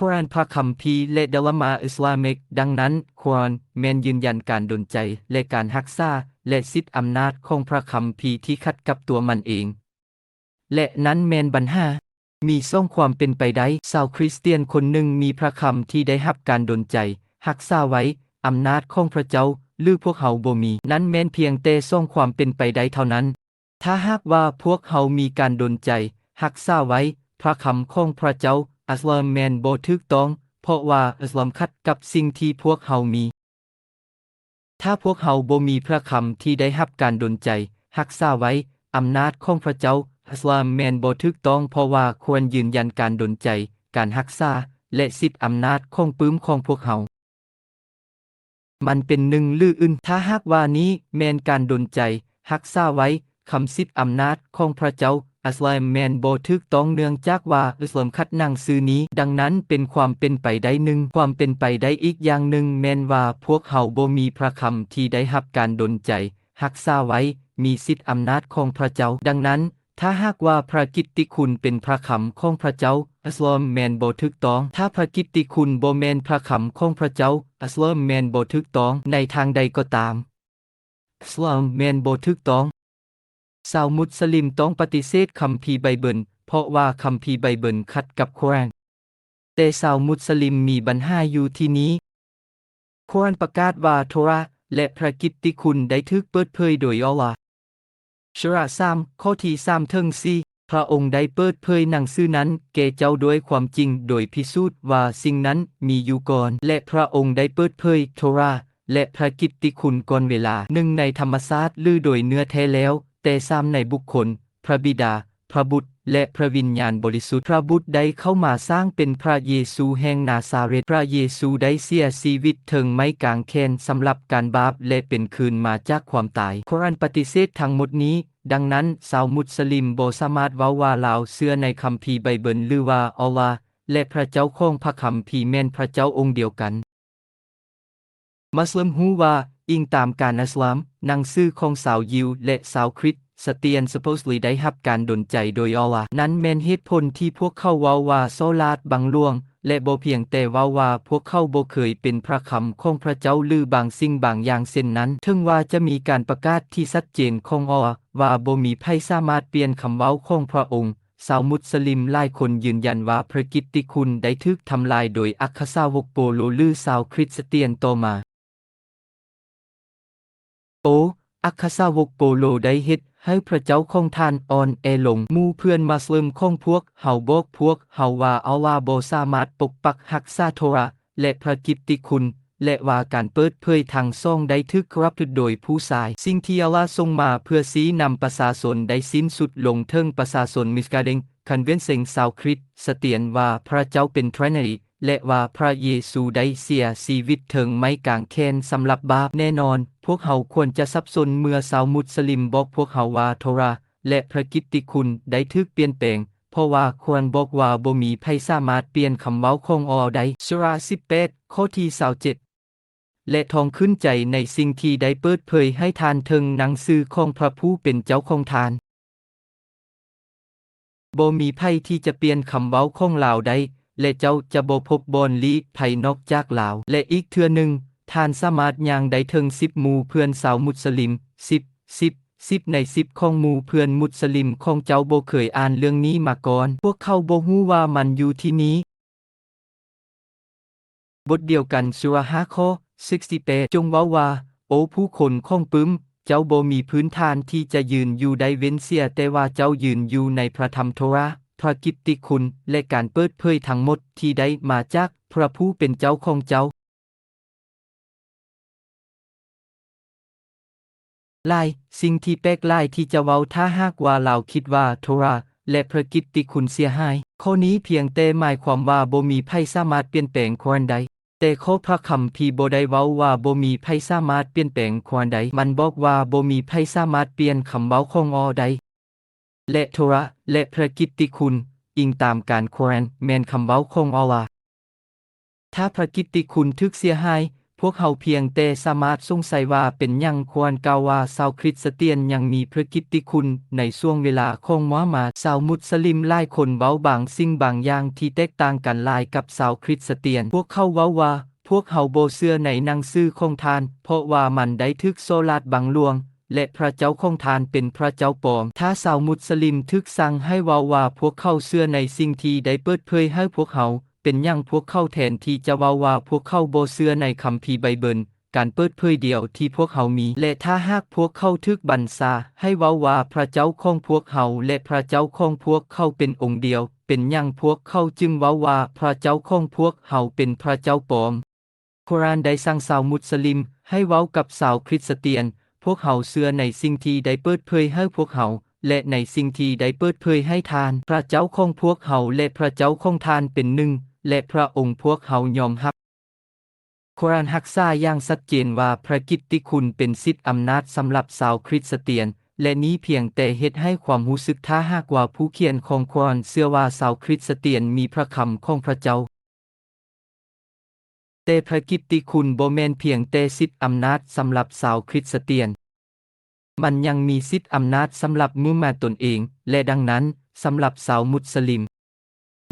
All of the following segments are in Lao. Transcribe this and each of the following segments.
ຄຸຣອານ, ພະຄຳພີ ແລະ ດອກມາອິສລາມິກ. ດັ່ງນັ້ນ, ຄຸຣອານແມ່ນຢືນຢັນການດົນໃຈ ແລະ ການຮັກສາ ແລະ ສິດອຳນາດຂອງພະຄຳພີທີ່ຂັດກັບຕົວມັນເອງ. ແລະ ນັ້ນແມ່ນບັນຫາ. ມີສອງຄວາມເປັນໄປໄດ້. ຊາວຄຣິສຕຽນຄົນໜຶ່ງມີພະຄຳທີ່ໄດ້ຮັບການດົນໃຈ, ຮັກສາໄວ້, ອຳນາດຂອງພະເຈົ້າ ຫຼື ພວກເຮົາບໍ່ມີ. ນັ້ນແມ່ນພຽງແຕ່ສອງຄວາມເປັນໄປໄດ້ເທົ່ານັ້ນ. ຖ້າຫາກວ່າພວກເຮົາມີການດົນໃຈ, ຮັກສາໄວ້, ພະຄຳຂອງພະເຈົ້າ, ອິສລາມແມ່ນບໍ່ຖືກຕ້ອງ, ເພາະວ່າອິສລາມຂັດກັບສິ່ງທີ່ພວກເຮົາມີ. ຖ້າພວກເຮົາບໍ່ມີພະຄຳທີ່ໄດ້ຮັບການດົນໃຈ, ຮັກສາໄວ້, ອຳນາດຂອງພະເຈົ້າ, ອິສລາມແມ່ນບໍ່ຖືກຕ້ອງ, ເພາະວ່າຄວນຢືນຢັນການດົນໃຈ, ການຮັກສາ ແລະ ສິດອຳນາດຂອງປຶ້ມຂອງພວກເຮົາ. ມັນເປັນໜຶ່ງຫຼືອື່ນ. ຖ້າຫາກວ່ານີ້ແມ່ນການດົນໃຈ, ຮັກສາໄວ້, ຄຳສິດອຳນາດຂອງພະເຈົ້າ, ອິສລາມແມ່ນບໍ່ຖືກຕ້ອງ ເນື່ອງຈາກວ່າອິສລາມຂັດໜັງສືນີ້. ດັ່ງນັ້ນເປັນຄວາມເປັນໄປໄດ້ໜຶ່ງ. ຄວາມເປັນໄປໄດ້ອີກຢ່າງໜຶ່ງແມ່ນວ່າພວກເຮົາບໍ່ມີພະຄຳທີ່ໄດ້ຮັບການດົນໃຈ, ຮັກສາໄວ້, ມີສິດອຳນາດຂອງພະເຈົ້າ. ດັ່ງນັ້ນ, ຖ້າຫາກວ່າພະກິດຕິຄຸນເປັນພະຄຳຂອງພະເຈົ້າ, ອັສລາມແມ່ນບໍ່ຖືກຕ້ອງ. ຖ້າພະກິດຕິຄຸນບໍ່ແມ່ນພະຄຳຂອງພະເຈົ້າ, ອັສລາມແມ່ນບໍ່ຖືກຕ້ອງໃນທາງໃດກໍຕາມ. ອິສລາມແມ່ນບໍ່ຖືກຕ້ອງ. ຊາວມຸດສະລິມຕ້ອງປະຕິເສດຄຳພີໄບເບິນ, ເພາະວ່າຄຳພີໄບເບິນຂັດກັບຄຸຣອານ. ແຕ່ຊາວມຸດສະລິມມີບັນຫາຢູ່ທີ່ນີ້. ຄຸຣອານປະກາດວ່າໂທຣາ ແລະ ພະກິດຕິຄຸນໄດ້ຖືກເປີດເຜີຍໂດຍອັລລາ. ຊູຣາ ສາມ ຂໍ້ທີສາມ ເຖິງ ສີ່ ພະອົງໄດ້ເປີດເຜີຍໜັງສືນັ້ນແກ່ເຈົ້າດ້ວຍຄວາມຈິງ ໂດຍພິສູດວ່າສິ່ງນັ້ນມີຢູ່ກ່ອນ ແລະ ພະອົງໄດ້ເປີດເຜີຍໂທຣາ ແລະ ພະກິດຕິຄຸນກ່ອນເວລາ, ໜຶ່ງ ໃນທຳມະຊາດ ຫຼື ໂດຍເນື້ອແທ້ແລ້ວ, ແຕ່ ສາມ ໃນບຸກຄົນ, ພະບິດາ, ພະບຸດ ແລະ ພະວິນຍານບໍລິສຸດ. ພະບຸດໄດ້ເຂົ້າມາສ້າງເປັນພະເຢຊູແຫ່ງນາຊາເຣດ. ພະເຢຊູໄດ້ເສຍຊີວິດເທິງໄມ້ກາງແຂນສຳລັບການບາບ ແລະ ເປັນຄືນມາຈາກຄວາມຕາຍ. ຄຸຣອານປະຕິເສດທັງໝົດນີ້, ດັ່ງນັ້ນ, ຊາວມຸດສະລິມບໍ່ສາມາດເວົ້າວ່າລາວເຊື່ອໃນຄຳພີໄບເບິນ ຫຼື ວ່າອັລລາ ແລະ ພະເຈົ້າຂອງພະຄຳພີແມ່ນພະເຈົ້າອົງດຽວກັນ. ມຸດສະລິມຮູ້ວ່າ, ອີງຕາມການອິສລາມ, ໜັງສືຂອງຊາວຢິວ ແລະ ຊາວຄຣິສຕຽນ supposedly ໄດ້ຮັບການດົນໃຈໂດຍອັລລາ. ນັ້ນແມ່ນເຫດຜົນທີ່ພວກເຂົາເວົ້າວ່າສໍ້ລາດບັງຫຼວງ ແລະ ບໍ່ພຽງແຕ່ເວົ້າວ່າພວກເຂົາບໍ່ເຄີຍເປັນພະຄຳຂອງພະເຈົ້າ ຫຼື ບາງສິ່ງບາງຢ່າງເຊັ່ນນັ້ນ. ເຖິງວ່າຈະມີການປະກາດທີ່ຊັດເຈນຂອງອັລລາວ່າບໍ່ມີໃຜສາມາດປ່ຽນຄຳເວົ້າຂອງພະອົງ, ຊາວມຸດສະລິມຫຼາຍຄົນຢືນຢັນວ່າພະກິດຕິຄຸນໄດ້ຖືກທຳລາຍໂດຍອັກຄະສາວົກໂປໂລ ຫຼື ຊາວຄຣິສຕຽນຕໍ່ມາ. ໂອ ອັກຄະສາວົກໂປໂລໄດ້ເຮັດໃຫ້ພະເຈົ້າຂອງທ່ານອ່ອນແອລົງ. ໝູ່ເພື່ອນມຸດສະລິມຂອງພວກເຮົາບອກພວກເຮົາວ່າອັລລາບໍ່ສາມາດປົກປັກຮັກສາໂທຣາ ແລະ ພະກິດຕິຄຸນ ແລະ ວ່າການເປີດເຜີຍທັງສອງໄດ້ຖືກກະທຳໂດຍຜູ້ຊາຍ. ສິ່ງທີ່ອັລລາສົ່ງມາເພື່ອຊີ້ນຳປະຊາຊົນໄດ້ສິ້ນສຸດລົງເຖິງປະຊາຊົນມິສກາເດັງ ຄອນເວັນເຊັງຊາວຄຣິສຕຽນວ່າພະເຈົ້າເປັນ Trinity ແລະ ວ່າພະເຢຊູໄດ້ເສຍຊີວິດເທິງໄມ້ກາງແຂນສຳລັບບາບ. ແນ່ນອນ, ພວກເຮົາຄວນຈະສັບສົນເມື່ອຊາວມຸດສະລິມບອກພວກເຮົາວ່າໂທຣາ ແລະ ພະກິດຕິຄຸນໄດ້ຖືກປ່ຽນແປງ, ເພາະວ່າຄວນບອກວ່າບໍ່ມີໃຜສາມາດປ່ຽນຄຳເວົ້າຂອງອັລລາໄດ້. ຊູຣາ ສິບແປດ ຂໍ້ທີ ຊາວເຈັດ ແລະ ທອງຂຶ້ນໃຈໃນສິ່ງທີ່ໄດ້ເປີດເຜີຍໃຫ້ທ່ານເຖິງໜັງສືຂອງພະຜູ້ເປັນເຈົ້າຂອງທ່ານ. ບໍ່ມີໃຜທີ່ຈະປ່ຽນຄຳເວົ້າຂອງລາວໄດ້ ແລະ ເຈົ້າຈະບໍ່ພົບບ່ອນລີ້ໄພນອກຈາກລາວ. ແລະ ອີກເທື່ອໜຶ່ງ, ທ່ານສາມາດຍ່າງໄດ້ເຖິງສິບໝູ່ເພື່ອນຊາວມຸດສະລິມ. ສິບ ສິບ ສິບໃນສິບຂອງໝູ່ເພື່ອນມຸດສະລິມຂອງເຈົ້າບໍ່ເຄີຍອ່ານເລື່ອງນີ້ມາກ່ອນ. ພວກເຂົາບໍ່ຮູ້ວ່າມັນຢູ່ທີ່ນີ້. ບົດດຽວກັນ ຊູຣາ ຫ້າ ຂໍ້ ຊິກສິບແປດ ຈົ່ງເວົ້າວ່າ, ໂອຜູ້ຄົນຂອງປຶ້ມ, ເຈົ້າບໍ່ມີພື້ນຖານທີ່ຈະຢືນຢູ່ໄດ້ເວັ້ນເສຍແຕ່ວ່າເຈົ້າຢືນຢູ່ໃນພະທຳໂທຣາ, ພະກິດຕິຄຸນ ແລະ ການເປີດເຜີຍທັງໝົດທີ່ໄດ້ມາຈາກພະຜູ້ເປັນເຈົ້າຂອງເຈົ້າ. ຫຼາຍ, ສິ່ງທີ່ແປກຫຼາຍທີ່ຈະເວົ້າ ຖ້າຫາກວ່າລາວຄິດວ່າໂທຣາ ແລະ ພະກິດຕິຄຸນເສຍຫາຍ. ຂໍ້ນີ້ພຽງແຕ່ໝາຍຄວາມວ່າບໍ່ມີໃຜສາມາດປ່ຽນແປງຄວາມໄດ້. ແຕ່ຂໍ້ພະຄຳພີບໍ່ໄດ້ເວົ້າວ່າບໍ່ມີໃຜສາມາດປ່ຽນແປງຄວາມໄດ້. ມັນບອກວ່າບໍ່ມີໃຜສາມາດປ່ຽນຄຳເວົ້າຂອງອັລລາໄດ້. ແລະ ໂທຣາ ແລະ ພະກິດຕິຄຸນ, ອີງຕາມການຄຸຣອານ, ແມ່ນຄຳເວົ້າຂອງອັລລາ. ຖ້າພະກິດຕິຄຸນຖືກເສຍຫາຍ, ພວກເຮົາພຽງແຕ່ສາມາດສົງໄສວ່າເປັນຫຍັງຄວນກ່າວວ່າຊາວຄຣິສຕຽນຍັງມີພະກິດຕິຄຸນໃນຊ່ວງເວລາຂອງມະຫາດ. ຊາວມຸດສະລິມຫຼາຍຄົນເວົ້າບາງສິ່ງບາງຢ່າງທີ່ແຕກຕ່າງກັນຫຼາຍກັບຊາວຄຣິສຕຽນ. ພວກເຂົາເວົ້າວ່າ, ພວກເຮົາບໍ່ເຊື່ອໃນໜັງສືຂອງທ່ານ, ເພາະວ່າມັນໄດ້ຖືກສໍ້ລາດບັງຫຼວງ, ແລະ ພະເຈົ້າຂອງທ່ານເປັນພະເຈົ້າປອມ. ຖ້າຊາວມຸດສະລິມຖືກສັ່ງໃຫ້ເວົ້າວ່າພວກເຂົາເຊື່ອໃນສິ່ງທີ່ໄດ້ເປີດເຜີຍໃຫ້ພວກເຮົາ, ເປັນຫຍັງພວກເຂົາແທນທີ່ຈະເວົ້າວ່າພວກເຂົາບໍ່ເຊື່ອໃນຄຳພີໄບເບິນ, ການເປີດເຜີຍດຽວທີ່ພວກເຮົາມີ? ແລະ ຖ້າຫາກພວກເຂົາຖືກບັນຊາໃຫ້ເວົ້າວ່າພະເຈົ້າຂອງພວກເຮົາ ແລະ ພະເຈົ້າຂອງພວກເຂົາເປັນອົງດຽວ, ເປັນຫຍັງພວກເຂົາຈຶ່ງເວົ້າວ່າພະເຈົ້າຂອງພວກເຮົາເປັນພະເຈົ້າປອມ? ໂຄຣານໄດ້ສັ່ງຊາວມຸດສະລິມໃຫ້ເວົ້າກັບຊາວຄຣິສຕຽນ, ພວກເຮົາເຊື່ອໃນສິ່ງທີ່ໄດ້ເປີດເຜີຍໃຫ້ພວກເຮົາ ແລະ ໃນສິ່ງທີ່ໄດ້ເປີດເຜີຍໃຫ້ທ່ານ. ພະເຈົ້າຂອງພວກເຮົາ ແລະ ພະເຈົ້າຂອງທ່ານເປັນໜຶ່ງ, ແລະ ພະອົງພວກເຮົາຍອມຮັບ. ໂຄຣານຮັກສາຢ່າງຊັດເຈນວ່າພະກິດຕິຄຸນເປັນສິດອຳນາດສຳລັບຊາວຄຣິສຕຽນ, ແລະ ນີ້ພຽງແຕ່ເຮັດໃຫ້ຄວາມຮູ້ສຶກ ຖ້າຫາກວ່າຜູ້ຂຽນຂອງໂຄຣານເຊື່ອວ່າຊາວຄຣິສຕຽນມີພະຄຳຂອງພະເຈົ້າ. ແຕ່ພະກິດຕິຄຸນບໍ່ແມ່ນພຽງແຕ່ສິດອຳນາດສຳລັບຊາວຄຣິສຕຽນ. ມັນຍັງມີສິດອຳນາດສຳລັບມຸຮັມມັດຕົນເອງ ແລະ ດັ່ງນັ້ນ, ສຳລັບຊາວມຸດສະລິມ.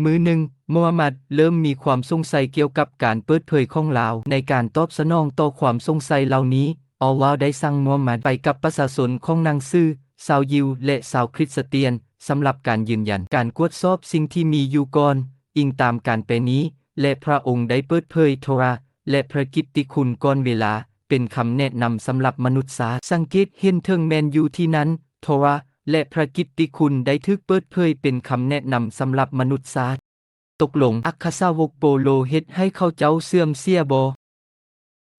ມື້ໜຶ່ງ, ມຸຮັມມັດເລີ່ມມີຄວາມສົງໄສກ່ຽວກັບການເປີດເຜີຍຂອງລາວ. ໃນການຕອບສະໜອງຕໍ່ຄວາມສົງໄສເຫຼົ່ານີ້, ອັລລາຮ໌ໄດ້ສັ່ງມຸຮັມມັດໄປກັບປະຊາຊົນຂອງໜັງສື, ຊາວຢິວ ແລະ ຊາວຄຣິສຕຽນ, ສຳລັບການຢືນຢັນ, ການກວດສອບສິ່ງທີ່ມີຢູ່ກ່ອນ, ອີງຕາມການແປນີ້, ແລະ ພະອົງໄດ້ເປີດເຜີຍໂທຣາ ແລະ ພະກິດຕິຄຸນກ່ອນເວລາ, ເປັນຄຳແນະນຳສຳລັບມະນຸດຊາດ. ສັງເກດເຫັນເຖິງແມ່ນຢູ່ທີ່ນັ້ນ, ໂທຣາ ແລະ ພະກິດຕິຄຸນໄດ້ຖືກເປີດເຜີຍເປັນຄຳແນະນຳສຳລັບມະນຸດຊາດ. ຕົກລົງ, ອັກຄະສາວົກໂປໂລເຮັດໃຫ້ເຂົາເຈົ້າເສື່ອມເສຍບໍ່?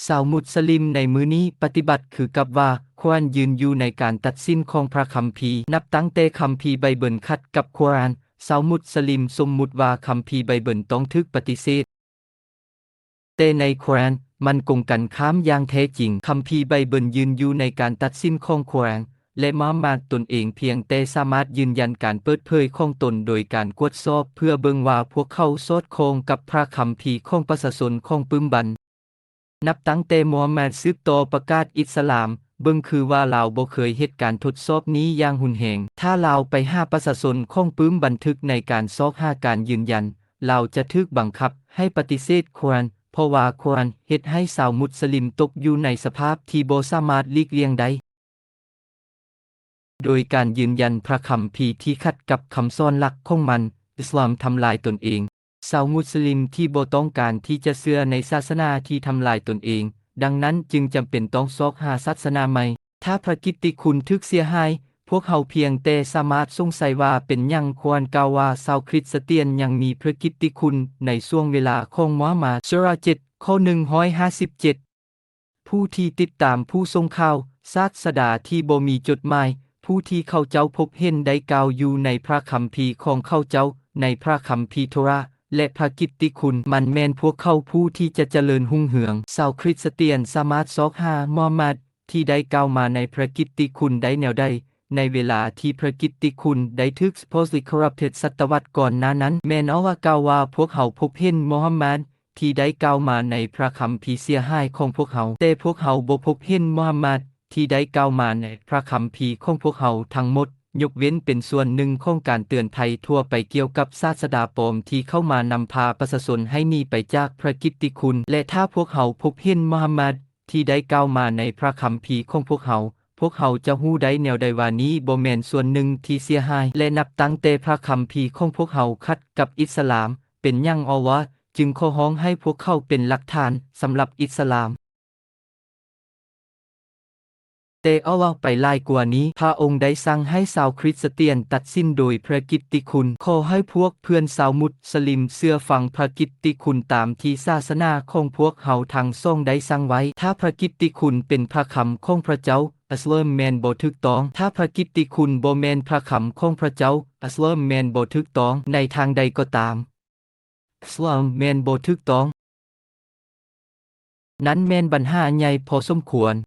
ຊາວມຸດສະລິມໃນມື້ນີ້ປະຕິບັດຄືກັບວ່າໂຄຣານຢືນຢູ່ໃນການຕັດສິນຂອງພະຄຳພີ. ນັບຕັ້ງແຕ່ຄຳພີໄບເບິນຂັດກັບໂຄຣານ, ຊາວມຸດສະລິມສົມມຸດວ່າຄຳພີໄບເບິນຕ້ອງຖືກປະຕິເສດ. ແຕ່ໃນໂຄຣານ, ມັນກົງກັນຂ້າມຢ່າງແທ້ຈິງ. ຄຳພີໄບເບິນຢືນຢູ່ໃນການຕັດສິນຂອງໂຄຣານ, ແລະ ມະຮັມມັດຕົນເອງພຽງແຕ່ສາມາດຢືນຢັນການເປີດເຜີຍຂອງຕົນໂດຍການກວດສອບເພື່ອເບິ່ງວ່າພວກເຂົາສອດຄ່ອງກັບພະຄຳພີຂອງປະຊາຊົນຂອງປຶ້ມບັນ. ນັບຕັ້ງແຕ່ມຸຮັມມັດສືບຕໍ່ປະກາດອິດສະລາມ, ເບິ່ງຄືວ່າລາວບໍ່ເຄີຍເຮັດການທົດສອບນີ້ຢ່າງຮຸນແຮງ. ຖ້າລາວໄປຫາປະຊາຊົນຂອງປຶ້ມບັນທຶກໃນການຊອກຫາການຢືນຢັນ, ລາວຈະຖືກບັງຄັບໃຫ້ປະຕິເສດໂຄຣານ, ເພາະວ່າໂຄຣານເຮັດໃຫ້ຊາວມຸດສະລິມຕົກຢູ່ໃນສະພາບທີ່ບໍ່ສາມາດຫຼີກລ່ຽງໄດ້. ໂດຍການຢືນຢັນພະຄຳພີທີ່ຂັດກັບຄຳສອນຫຼັກຂອງມັນ, ອິດສະລາມທຳລາຍຕົນເອງ. ຊາວມຸດສະລິມທີ່ບໍ່ຕ້ອງການທີ່ຈະເຊື່ອໃນສາສະໜາທີ່ທຳລາຍຕົນເອງ, ດັ່ງນັ້ນຈຶ່ງຈຳເປັນຕ້ອງຊອກຫາສາສະໜາໃໝ່. ຖ້າພະກິດຕິຄຸນຖືກເສຍຫາຍ, ພວກເຮົາພຽງແຕ່ສາມາດສົງໄສວ່າເປັນຫຍັງໂຄຣານກ່າວວ່າຊາວຄຣິສຕຽນຍັງມີພະກິດຕິຄຸນໃນຊ່ວງເວລາຂອງມຸຮັມມັດ. ຊູຣາເຈັດ ຂໍ້ໜຶ່ງຮ້ອຍຫ້າສິບເຈັດ. ຜູ້ທີ່ຕິດຕາມຜູ້ສົ່ງຂ່າວ, ສາດສະດາທີ່ບໍ່ມີຈົດໝາຍ, ຜູ້ທີ່ເຂົາເຈົ້າພົບເຫັນໄດ້ກ່າວຢູ່ໃນພະຄຳພີຂອງເຂົາເຈົ້າ, ໃນພະຄຳພີໂທຣາ ແລະ ພະກິດຕິຄຸນ, ມັນແມ່ນພວກເຂົາຜູ້ທີ່ຈະຈະເລີນຮຸ່ງເຮືອງ. ຊາວຄຣິສຕຽນສາມາດຊອກຫາມຸຮັມມັດທີ່ໄດ້ກ່າວມາໃນພະກິດຕິຄຸນໄດ້ແນວໃດ, ໃນເວລາທີ່ພະກິດຕິຄຸນໄດ້ຖືກ supposedly corrupted ສະຕະວັດກ່ອນໜ້ານັ້ນ? ແມ່ນອັລລາຮ໌ກ່າວວ່າ, ພວກເຮົາພົບເຫັນມຸຮັມມັດ ທີ່ໄດ້ກ່າວມາໃນພະຄຳພີເສຍຫາຍຂອງພວກເຮົາ, ແຕ່ພວກເຮົາບໍ່ພົບເຫັນມຸຮັມມັດທີ່ໄດ້ກ່າວມາໃນພະຄຳພີຂອງພວກເຮົາທັງໝົດ, ຍົກເວັ້ນເປັນສ່ວນໜຶ່ງຂອງການເຕືອນໄພທົ່ວໄປກ່ຽວກັບສາດສະດາປອມທີ່ເຂົ້າມານຳພາປະຊາຊົນໃຫ້ໜີໄປຈາກພະກິດຕິຄຸນ. ແລະ ຖ້າພວກເຮົາພົບເຫັນມຸຮັມມັດທີ່ໄດ້ກ່າວມາໃນພະຄຳພີຂອງພວກເຮົາ, ພວກເຮົາຈະຮູ້ໄດ້ແນວໃດວ່ານີ້ບໍ່ແມ່ນສ່ວນໜຶ່ງທີ່ເສຍຫາຍ? ແລະ ນັບຕັ້ງແຕ່ພະຄຳພີຂອງພວກເຮົາຂັດກັບອິດສະລາມ, ເປັນຫຍັງອັລລາຮ໌ຈຶ່ງຂໍຮ້ອງໃຫ້ພວກເຂົາເປັນຫຼັກຖານສຳລັບອິດສະລາມ? ແຕ່ອັລລາຮ໌ໄປຫຼາຍກວ່ານີ້, ພະອົງໄດ້ສັ່ງໃຫ້ຊາວຄຣິສຕຽນຕັດສິນໂດຍພະກິດຕິຄຸນ. ຂໍໃຫ້ພວກເພື່ອນຊາວມຸດສະລິມເຊື່ອຟັງພະກິດຕິຄຸນຕາມທີ່ສາສະໜາຂອງພວກເຮົາທັງສອງໄດ້ສັ່ງໄວ້. ຖ້າພະກິດຕິຄຸນເປັນພະຄຳຂອງພະເຈົ້າ, ອິດສະລາມແມ່ນບໍ່ຖືກຕ້ອງ. ຖ້າພະກິດຕິຄຸນບໍ່ແມ່ນພະຄຳຂອງພະເຈົ້າ, ອິດສະລາມແມ່ນບໍ່ຖືກຕ້ອງໃນທາງໃດກໍຕາມ. ອິດສະລາມແມ່ນບໍ່ຖືກຕ້ອງ. ນັ້ນແມ່ນບັນຫາໃຫຍ່ພໍສົມຄວນ.